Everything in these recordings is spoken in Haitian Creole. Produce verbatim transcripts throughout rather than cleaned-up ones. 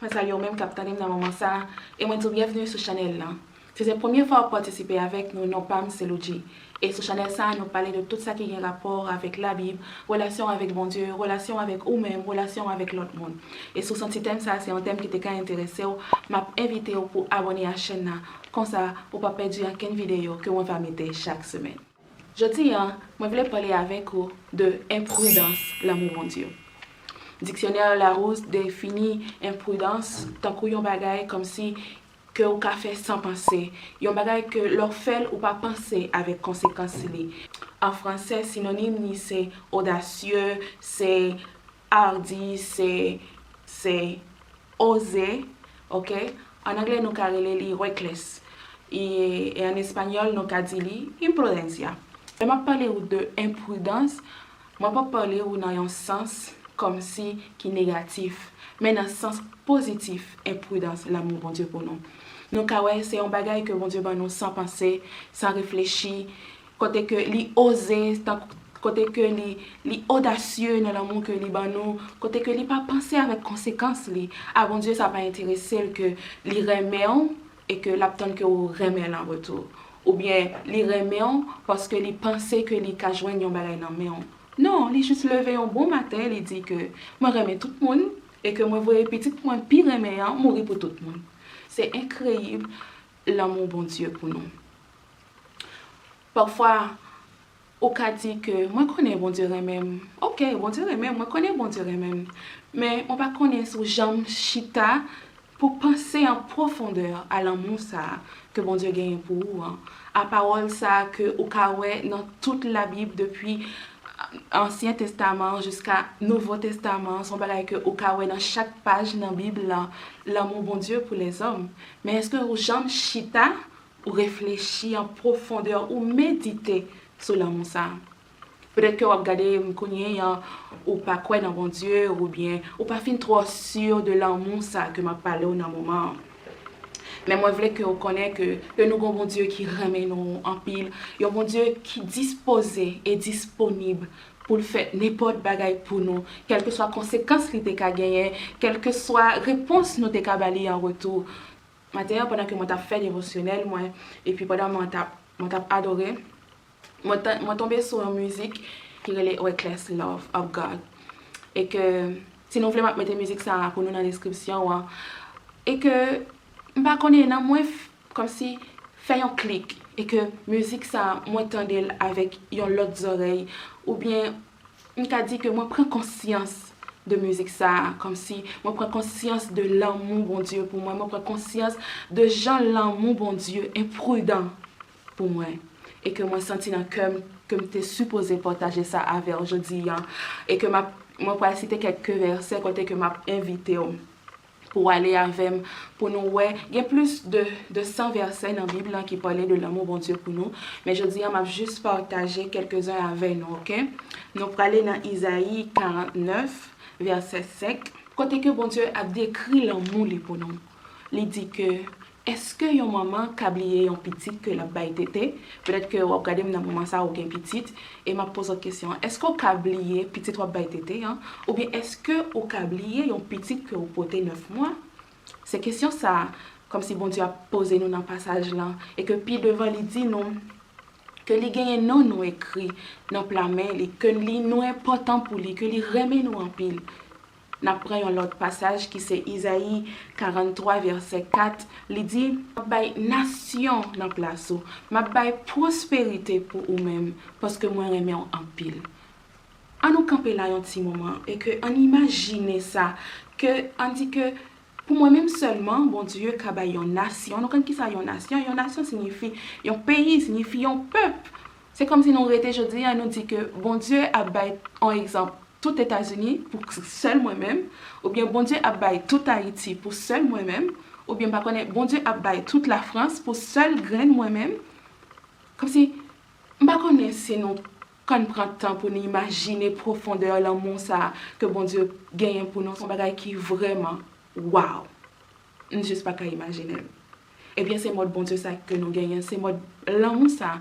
Mwen salye w menm k ap tande m nan moman sa a, e mwen di w byenvni sou chanèl lan. Si se premye fwa w ap patisipe avèk nou, non pa m se Loudjie. E sou chanèl sa a, nou pale de tout sa ki gen rapò avèk Labib, relasyon avèk Bondye, relasyon avèk ou menm, relasyon avèk lòt moun. E si w santi tèm sa a se yon tèm ki te ka enterese w, m ap envite w pou abòne a chèn nan. Konsa, ou p ap pèdi ankenn videyo ke mwen va mete chak semèn. Jodi a, mwen vle pale avèk ou de enpridans lanmou Bondye. Diksyonè Larousse defini enpridans tankou yon bagay kòmsi ke ou ka fè san panse, yon bagay ke lè w fè l, ou pa panse avèk konsekans li. An fransè, sinonim li se audacieux, se hardi, se, se oze, oke? An anglè, nou ka rele li reckless. E, e an espanyòl, nou ka di li imprudencia. Lè m ap pale ou de enpridans, mwen p ap pale ou nan yon sans kòmsi ki negatif, men nan sans pozitif, enpridans lanmou Bondye pou nou. Nou ka wè se yon bagay ke Bondye ban nou san panse, san reflechi, kote ke li oze, tan, kote ke li, li odasye nan lanmou ke li ban nou, kote ke li pa panse avèk konsekans li. A Bondye, sa pa enterese l ke li renmen w e ke l ap tann ke ou renmen l an retou. Oubyen li renmen w paske li panse ke li ka jwenn yon bagay nan men w. Non, li jis leve yon bon maten, li di ke mwen renmen tout moun e ke mwen voye pitit mwen pi renmen an mouri pou tout moun. Se enkreyib lanmou Bondye pou nou. Pafwa, ou ka di ke mwen konnen Bondye renmen m. Oke, Bondye renmen m, mwen konnen Bondye renmen m. Men mwen pa konnen si w janm chita pou panse an pwofondè a lanmou sa a ke Bondye genyen pou ou an. A pawòl sa a ke ou ka wè nan tout Labib depi Ansyen Testaman jiska Nouvo Testaman, se yon bagay ke ou ka wè nan chak paj nan Bib lan, lanmou Bondye pou lèzòm. Men èske ou janm chita, ou reflechi an pwofondè, ou medite sou lanmou sa a? Petèt ke w ap gade m kounye a, ou pa kwè nan Bondye, oubyen ou pa fin twò si de lanmou sa a ke m ap pale w nan moman an. Men mwen vle ke w konnen ke, ke nou gen yon Bondye ki renmen nou anpil, yon Bondye ki dispoze e disponib pou l fè nenpòt bagay pou nou, kèlkeswa konsekans li te ka genyen, kèlkeswa repons nou te ka ba li an retou. Maten an, pandan ke mwen t ap fè devosyonèl mwen, epi pandan mwen t ap, mwen t ap adore, mwen, mwen tonbe sou yon mizik ki rele Reckless Love of God. E ke, si nou vle, m ap mete mizik sa a pou nou nan deskripsyon an. E ke, m pa konnen, nan mwen, kòmsi fè yon klik, e ke mizik sa a, mwen tande l avèk yon lòt zòrèy, oubyen m ka di ke mwen pran konsyans de mizik sa a, kòmsi mwen pran konsyans de lanmou Bondye pou mwen, mwen pran konsyans de jan lanmou Bondye enpridan pou mwen, e ke mwen santi nan kè m ke m te sipoze pataje sa avè w jodi a, e ke m ap, mwen pral site kèk vèsè kote ke m ap envite w pou w ale avè m, pou nou wè, gen plis de, de san vèsè nan Bib lan ki pale de lanmou Bondye pou nou, men jodi a, m ap jis pataje kèlkezen avè nou, oke? Nou prale nan Izayi karant nèf, vèsè senk, kote ke Bondye ap dekri lanmou li pou nou. Li di ke, èske yon manman ka bliye yon pitit ke l ap bay tete? Petèt ke w ap gade m nan moman sa a, ou gen pitit, e m ap poze w kesyon an, èske w ka bliye pitit w ap bay tete an? Oubyen èske ou ka bliye yon pitit ke ou pote nèf mwa? Se kesyon sa a, kòmsi Bondye ap poze nou nan pasaj lan, e ke pi devan li di nou ke li genyen non nou ekri nan pla men li, ke li, nou enpòtan pou li, ke li renmen nou anpil. N ap pran yon lòt pasaj ki se Izayi karant twa, vèsè kat. Li di, "M ap bay nasyon nan plas ou. M ap bay pwosperite pou ou menm, paske mwen renmen w anpil." Ann nou kanpe la yon ti moman e ke ann imajine sa, ke ann di ke pou mwen menm sèlman, Bondye ka bay yon nasyon. Nou konn kisa yon nasyon? Yon nasyon siyifi yon peyi, siyifi yon pèp. Se kòmsi nou rete jodi a, nou di ke Bondye ap bay, yon egzanp, tout Etazini pou sèl mwen menm, oubyen Bondye ap bay tout Ayiti pou sèl mwen menm, oubyen m pa konnen, Bondye ap bay tout Lafrans pou sèl grenn mwen menm. Kòmsi, m pa konnen si nou konn pran tan pou nou imajine pwofondè lanmou sa a ke Bondye genyen pou nou. Se yon bagay ki vrèman, waw! M jis pa ka imajine l. Ebyen, se mòd Bondye sa ke nou genyen, se mòd lanmou sa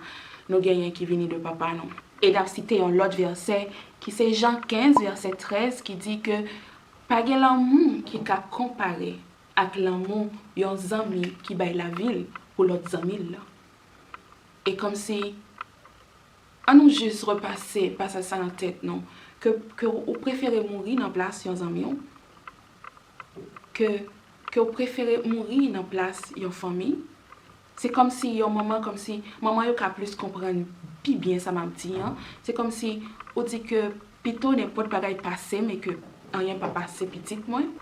nou genyen ki vini de Papa nou. E n ap site yon lòt vèsè, ki se Jan kenz, vèsè trèz, ki di ke Pa gen lanmou ki ka konpare ak lanmou yon zanmi ki bay lavi l pou lòt zanmi l lan. E kòmsi, ann nou jis repase pasaj sa nan tèt nou, ke, ke ou prefere mouri nan plas yon zanmi w, ke, ke ou prefere mouri nan plas yon fanmi. Se kòmsi yon manman, kòmsi manman yo ka plis konprann pi byen sa m ap di an. Se kòmsi ou di ke pito nenpòt bagay pase m e ke anyen pa pase pitit mwen.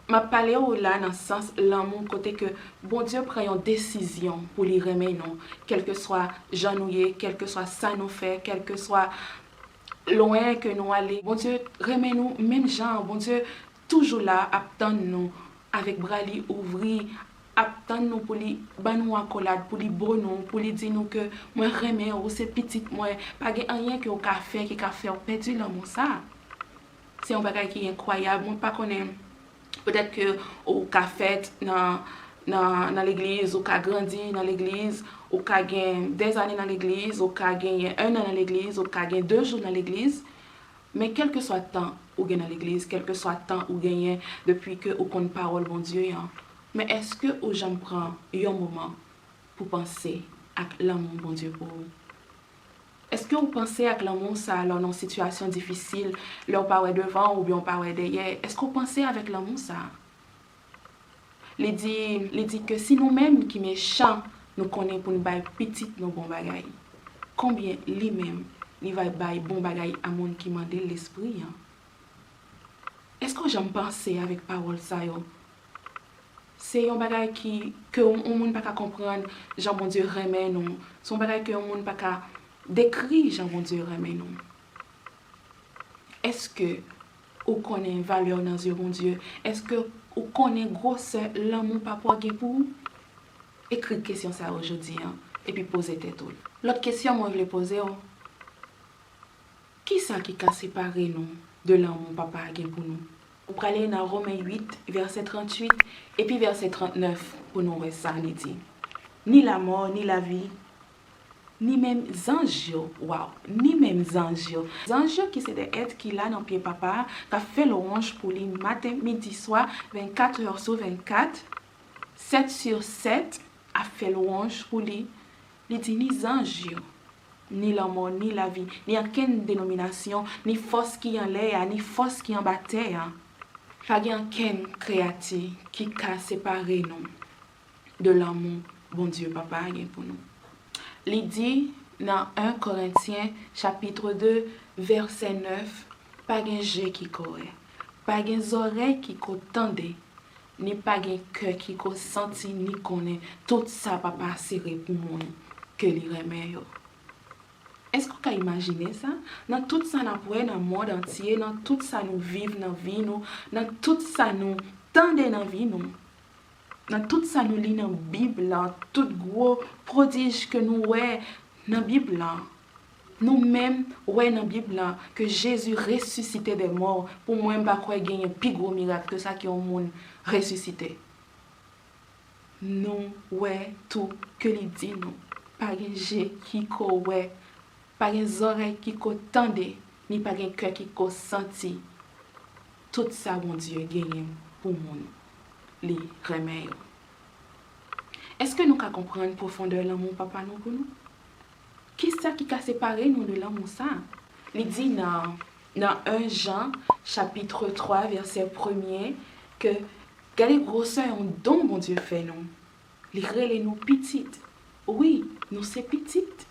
M ap pale w la nan sans lanmou kote ke Bondye pran yon desizyon pou li renmen nou, kèlkeswa jan nou ye, kèlkeswa sa nou fè, kèlkeswa lwen ke nou ale. Bondye renmen nou menm jan an. Bondye toujou la ap tann nou avèk bra li ouvri, ap tann nou pou li ban nou akolad, pou li bo nou, pou li di nou ke mwen renmen w, ou se pitit mwen. Pa gen anyen ke w ka fè ki ka fè w pèdi lanmou sa. Se yon bagay ki enkwayab. Mwen pa konnen, petèt ke ou ka fèt nan, nan, nan legliz, ou ka grandi nan legliz, ou ka gen dèzane nan legliz, ou ka genyen en an nan legliz, ou ka gen de jou nan legliz. Men kèlkeswa tan ou gen nan legliz, kèlkeswa tan ou genyen depi ke ou konn pawòl Bondye an, men èske ou janm pran yon moman pou panse ak lanmou Bondye pou ou? Èske ou panse ak lanmou sa a lè w nan yon sitiyasyon difisil, lè w pa wè devan w oubyen w pa wè dèyè? Èske w panse avèk lanmou sa a? Li di, li di ke si nou menm ki mechan, nou konnen pou n bay pitit nou bon bagay, konbyen li menm, li va bay bon bagay a moun ki mande l lespri an? Èske w janm panse avèk pawòl sa yo? Se yon bagay ki, ke yon, yon moun pa ka konprann jan Bondye renmen nou. Se yon bagay ke yon moun pa ka dekri jan Bondye renmen nou. Èske ou konnen valè w nan zye Bondye? Èske ou konnen gwosè lanmou Papa w gen pou ou? Ekri kesyon sa yo jodi an, epi poze tèt ou l. Lòt kesyon mwen vle poze w, kisa ki ka separe nou de lanmou Papa a gen pou nou? Ou prale nan Women uit, vèsè tranntuit, epi vèsè trannèf, pou nou wè sa li di. Ni lamò, ni lavi, ni menm zanj yo, waw, ni menm zanj yo. Zanj yo ki se de èt ki la nan pye Papa a, k ap fè lwanj pou li maten, midi, swa, vennkat è sou vennkat, sèt sou sèt, ap fè lwanj pou li. Li di ni zanj yo, ni lanmò, ni lavi, ni ankenn denominasyon, ni fòs ki anlè a, ni fòs ki anba tè a. Pa gen ankenn kreyati ki ka separe nou de lanmou Bondye Papa a gen pou nou. Li di nan en Korentyen chapit de vèsè nèf, pa gen je ki ko wè, pa gen zòrèy ki ko tande, ni pa gen kè ki ko santi ni konnen tout sa Papa a sere pou moun ke li renmen yo. Èske w ka imajine sa? Nan tout sa n ap wè nan mond antye, nan tout sa nou viv nan vi nou, nan tout sa nou tande nan vi nou, nan tout sa nou li nan Bib la, tout gwo pwodij ke nou wè nan Bib la, nou menm wè nan Bib la ke Jezi resisite dè mò, pou mwen, m pa kwè genyen pi gwo mirak ke sa ke yon moun resisite. Nou wè tou ke li di nou, pa gen je ki ko wè, pa gen zòrèy ki ko tande, ni pa gen kè ki ko santi tout sa Bondye genyen pou moun li renmen yo. Èske nou ka konprann pwofondè lanmou Papa nou pou nou? Kisa ki ka separe nou de lanmou sa? Li di nan, nan en Jan, chapit twa, vèsè premye, ke gade gwosè yon don Bondye fè nou. Li rele nou pitit. Wi, nou se pitit.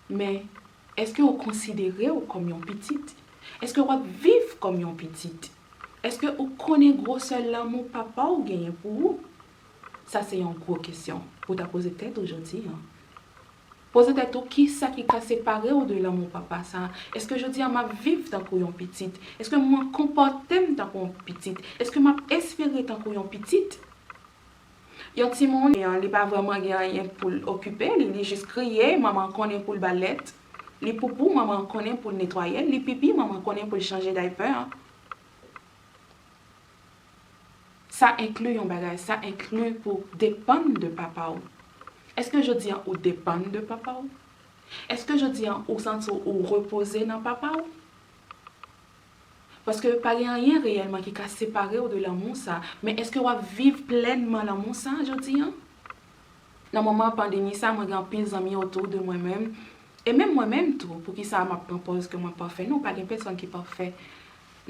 Men, èske w konsidere w kòm yon pitit? Èske w ap viv kòm yon pitit? Èske ou konnen gwosè lanmou Papa w genyen pou ou? Sa se yon gwo kesyon pou w ta poze tèt ou jodi an. Poze tèt ou, kisa ki ka separe w de lanmou Papa sa? Èske jodi an m ap viv tankou yon pitit? Èske mwen konpòte m tankou yon pitit? Èske m ap espere tankou yon pitit? Yon timoun, li pa vrèman gen anyen pou l okipe li, li jis kriye, manman an konnen pou l ba l lèt. Li poupou, manman an konnen pou l netwaye l, li pipi, manman an konnen pou l chanje daypè an. Sa enkli yon bagay, sa enkli pou depann de papa w. Èske jodi an ou depann de papa w? Èske jodi an ou santi w ou repoze nan papa w? Paske pa gen anyen reyèlman ki ka separe w de lanmou sa. Men èske w ap viv plènman lanmou sa jodi an? Nan moman pandemi sa, mwen gen anpil zanmi otou de mwen menm. E menm mwen menm tou, poukisa m ap pran pòz ke mwen pafè? Non, pa gen pèsòn ki pafè.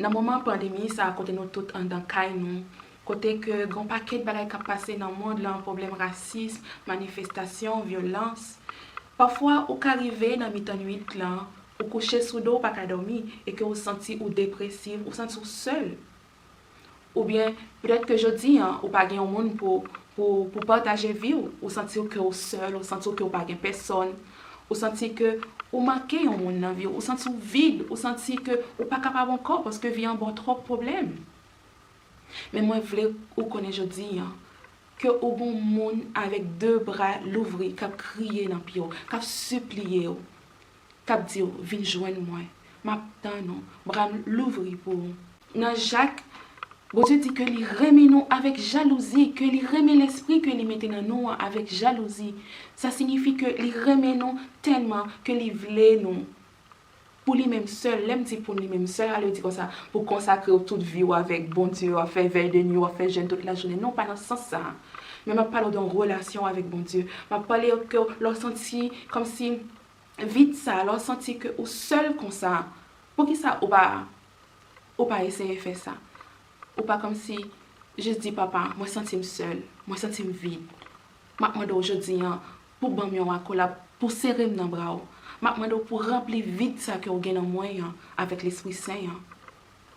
Nan moman pandemi sa, kote nou tout anndan kay nou, kote ke gen yon pakèt bagay k ap pase nan mond lan, pwoblèm rasis, manifestasyon, vyolans. Pafwa, ou ka rive nan mitan nwit lan, ou kouche sou do, ou pa ka dòmi, e ke ou santi ou depresif, ou santi ou sèl. Oubyen, petèt ke jodi an, ou pa gen yon moun pou, pou, pou pataje vi w, ou santi w ke ou sèl, ou santi w ke ou pa gen pèsòn, ou santi ke ou manke yon moun nan vi w, ou santi w vid, ou santi ke ou pa kapab ankò paske vi an ba w twòp pwoblèm. Men mwen vle ou konnen jodi an, ke ou gon moun avèk de bra louvri k ap kriye nan pye w, k ap sipliye w, k ap di w, "Vin jwenn mwen, m ap tann ou, bra m louvri pou ou." Nan Jak, Bondye di ke li renmen nou avèk jalouzi, ke li renmen lespri ke li mete nan nou an avèk jalouzi. Sa siyifi ke li renmen nou tèlman ke li vle nou pou li menm sèl. Lè m di pou li menm sèl, sa vle di konsa, pou konsakre w tout vi w avèk Bondye, w ap fè vèy de nwi, w ap fè jèn tout lajounen. Non, pa nan sans sa. Men m ap pale w de yon relasyon avèk Bondye. M ap pale w ke lè w santi kòmsi vid sa, lè w santi ke ou sèl konsa, poukisa ou pa, ou pa eseye fè sa? Ou pa kòmsi jis di, "Papa, mwen santi m sèl, mwen santi m vid. M ap mande w jodi an pou ban m yon akolad, pou sere m nan bra w. M ap mande w pou ranpli vid sa ke w gen nan mwen an avèk Lespri Sen an."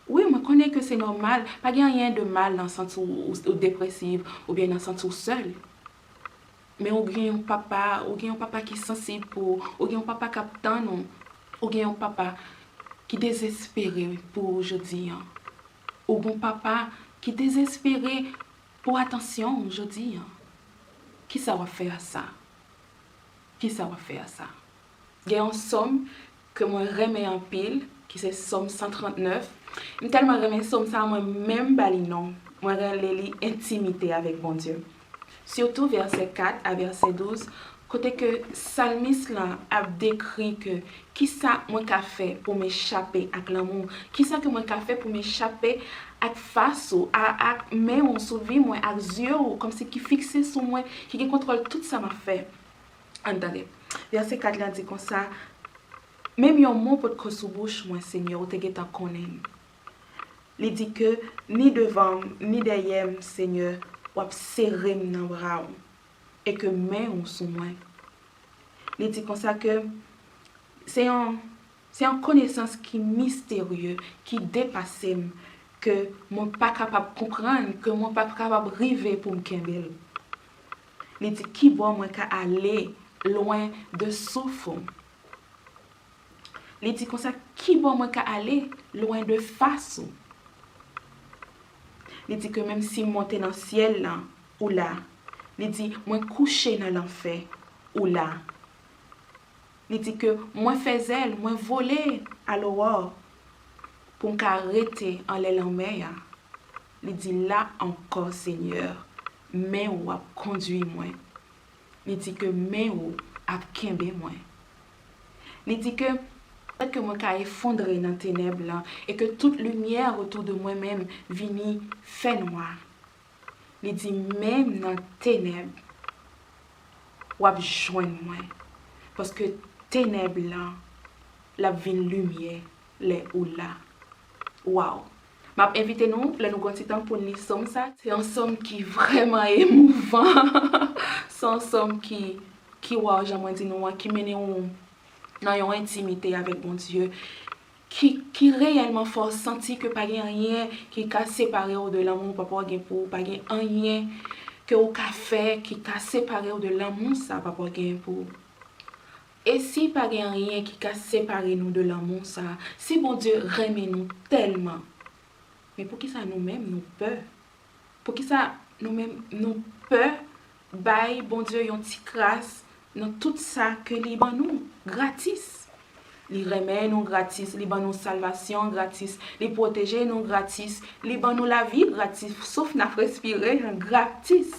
Wi, mwen konnen ke se nòmal, pa gen anyen de mal nan santi w, w, w depresif oubyen nan santi w sèl. Men ou gen yon papa, ou gen yon papa ki sansib pou ou, ou gen yon papa k ap tann ou, ou gen yon papa ki dezespere pou ou jodi an. Ou gen yon papa ki dezespere pou atansyon w jodi an. Kisa w ap fè a sa? Kisa w ap fè a sa? Gen yon sòm ke mwen renmen anpil, ki se Sòm san trannèf. M tèlman renmen sòm sa, mwen menm ba li non. Mwen rele li entimite avèk Bondye. Sitou vèsè kat a vèsè douz, kote ke salmis lan ap dekri ke kisa mwen ka fè pou m echape ak lanmou, kisa ke mwen ka fè pou m echape ak fas ou, a, ak men ou sou vi mwen, ak zye ou, kòmsi ki fikse sou mwen, ki gen kontwòl tout sa m ap fè. Ann tande. Vèsè kat la di konsa, "Menm yon mo potko sou bouch mwen, Senyè, ou te gentan konnen l." Li di ke ni devan m, ni dèyè m, Senyè, w ap sere m nan bra w, e ke men w sou mwen. Li di konsa ke se yon, se yon konesans ki misterye, ki depase m, ke mwen pa kapab konprann, ke mwen pa kapab rive pou m kenbe l. Li di, "Kibò mwen ka ale lwen de souf ou?" Li di konsa, "Kibò mwen ka ale lwen de fas ou?" Li di ke menm si m monte nan syèl lan, ou la. Li di, "Mwen kouche nan lanfè, ou la." Li di ke mwen fè zèl, mwen vole alowò pou m ka rete anlè lanmè a. Li di, "La ankò, Senyè, men w ap kondui mwen." Li di ke men w ap kenbe mwen. Li di ke, "Petèt ke mwen ka efondre nan tenèb lan e ke tout limyè otou de mwen menm vini fènwa." Li di, "Menm nan tenèb, w ap jwenn mwen. Paske tenèb lan, l ap vin limyè lè ou la." Waw! M ap envite nou, lè nou gen yon ti tan pou n li sòm sa. Se yon sòm ki vrèman emouvan. Se yon sòm ki, ki, waw, jan mwen di nou an, ki mennen w nan yon entimite avèk Bondye, ki, ki reyèlman fè w santi ke pa gen anyen ki ka separe w de lanmou papa w gen pou ou, pa gen anyen ke w ka fè ki ka separe w de lanmou sa papa w gen pou ou. E si pa gen anyen ki ka separe nou de lanmou sa, si Bondye renmen nou tèlman, men poukisa nou menm nou pè? Poukisa nou menm nou pè bay Bondye yon ti kras nan tout sa ke li ban nou gratis? Li renmen nou gratis, li ban nou salvasyon gratis, li pwoteje nou gratis, li ban nou lavi gratis, souf n ap respire an gratis.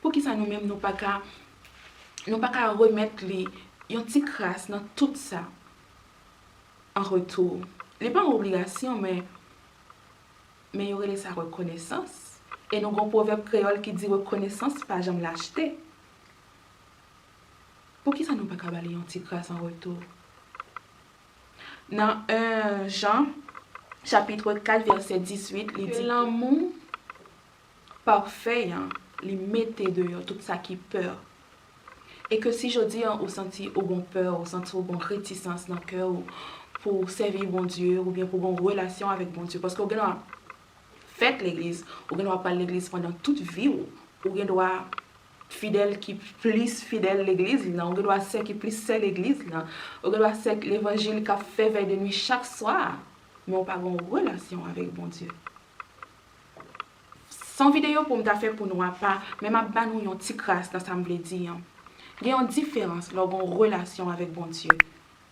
Poukisa nou menm nou pa ka, nou pa ka remèt li yon ti kras nan tout sa an retou? Li pa yon obligasyon, men Men yo rele sa rekonesans. E nou gen yon pwovèb kreyòl ki di rekonesans pa janm lachte. Poukisa nou pa ka ba li yon ti gras an retou? Nan en Jan, chapit kat, vèsè dizuit, li di, lanmou pafè an, li mete deyò tout sa ki pè. E ke si jodi an ou santi ou gon pè, ou santi ou gon retisans nan kè ou pou w sèvi Bondye, oubyen pou w gon relasyon avèk Bondye, paske ou gen dwa fèt legliz, ou gen dwa pral legliz pandan tout vi w, ou gen dwa fidèl ki plis fidèl legliz li nan, ou gen dwa sè ki plis sè legliz li nan, ou gen dwa sè levanjil k ap fè vèy de nwi chak swa, men ou pa gen yon relasyon avèk Bondye. Se yon videyo pou m ta fè pou nou apa, men m ap ba nou yon ti kras nan sa m vle di an. Gen yon diferans lè w gen yon relasyon avèk Bondye,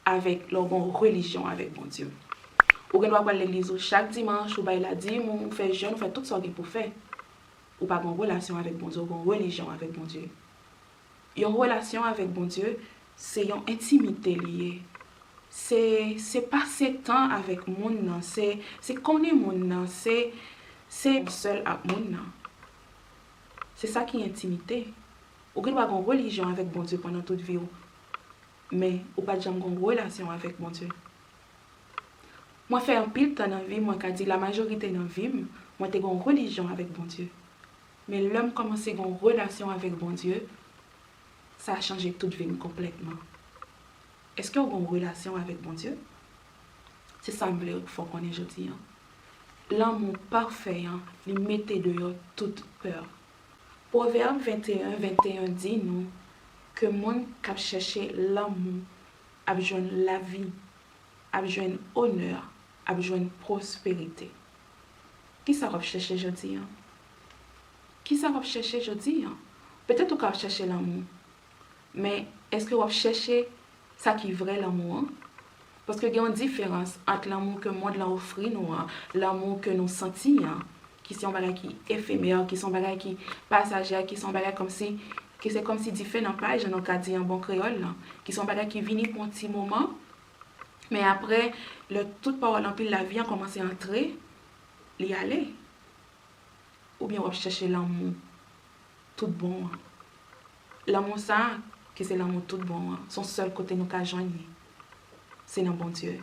avèk lè w gen yon relijyon avèk Bondye. Ou gen dwa pral legliz ou chak dimanch, ou bay ladim ou, ou fè jèn, ou fè tout sa w gen pou w fè. Ou pa gen yon relasyon avèk Bondye, ou gen yon relijyon avèk Bondye. Yon relasyon avèk Bondye, se yon entimite li ye. Se, se pase tan avèk moun nan, se, se konnen moun nan, se, se sèl ak moun nan. Se sa ki entimite. Ou gen dwa gen yon relijyon avèk Bondye pandan tout vi w, men ou pa t janm gen yon relasyon avèk Bondye. Mwen fè anpil tan nan vi m, mwen ka di lamajorite nan vi m, mwen te gen yon relijyon avèk Bondye. Men lè m kòmanse gen yon relasyon avèk Bondye, sa chanje tout vi m konplètman. Èske w gen yon relasyon avèk Bondye? Se sa m vle fè w konnen jodi an. Lanmou pafè an, li mete deyò tout pè. Pwovèb venteyen venteyen di nou ke moun k ap chèche lanmou ap jwenn lavi, ap jwenn onè, ap jwenn pwosperite. Kisa w ap chèche jodi an? Kisa w ap chèche jodi an? Petèt ou ka ap chèche lanmou, men èske w ap chèche sa ki vrè lanmou an? Paske gen yon diferans ant lanmou ke mond lan ofri nou an, lanmou ke nou santi an, ki se yon bagay ki efemè, ki se yon bagay ki pasajè, ki se yon bagay kòmsi, ki se kòmsi dife nan pay, jan nou ka di an bon kreyòl lan, ki se yon bagay ki vini pou yon ti moman, men apre, lè tout pawòl anpil lavi an kòmanse antre, li ale. Oubyen w ap chèche lanmou tout bon an. Lanmou sa a, ki se lanmou tout bon an, se yon sèl kote nou ka jwenn li. Se nan Bondye.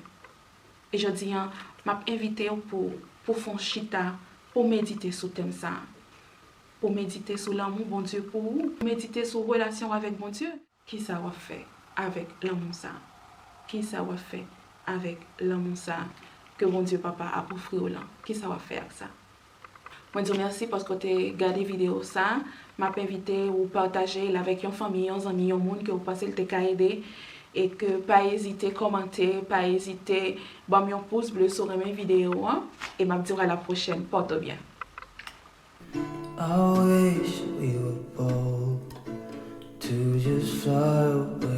E jodi an, m ap envite w pou, pou w fè yon chita, pou w medite sou tèm sa a. Pou w medite sou lanmou Bondye pou ou, pou w medite sou relasyon w avèk Bondye. Kisa w ap fè avèk lanmou sa a? Kisa w ap fè avèk lanmou sa a ke Bondye Papa ap ofri w lan? Kisa w ap fè ak sa? Mwen di w mèsi paske w te gade videyo sa a. M ap envite w pataje l avèk yon fanmi, yon zanmi, yon moun ke w panse l te ka ede. E ke pa ezite kòmante, pa ezite ban m yon pous ble si w renmen videyo an. E m ap di w a la pwochèn. Pòte w byen. I wish we were bold to just fly away.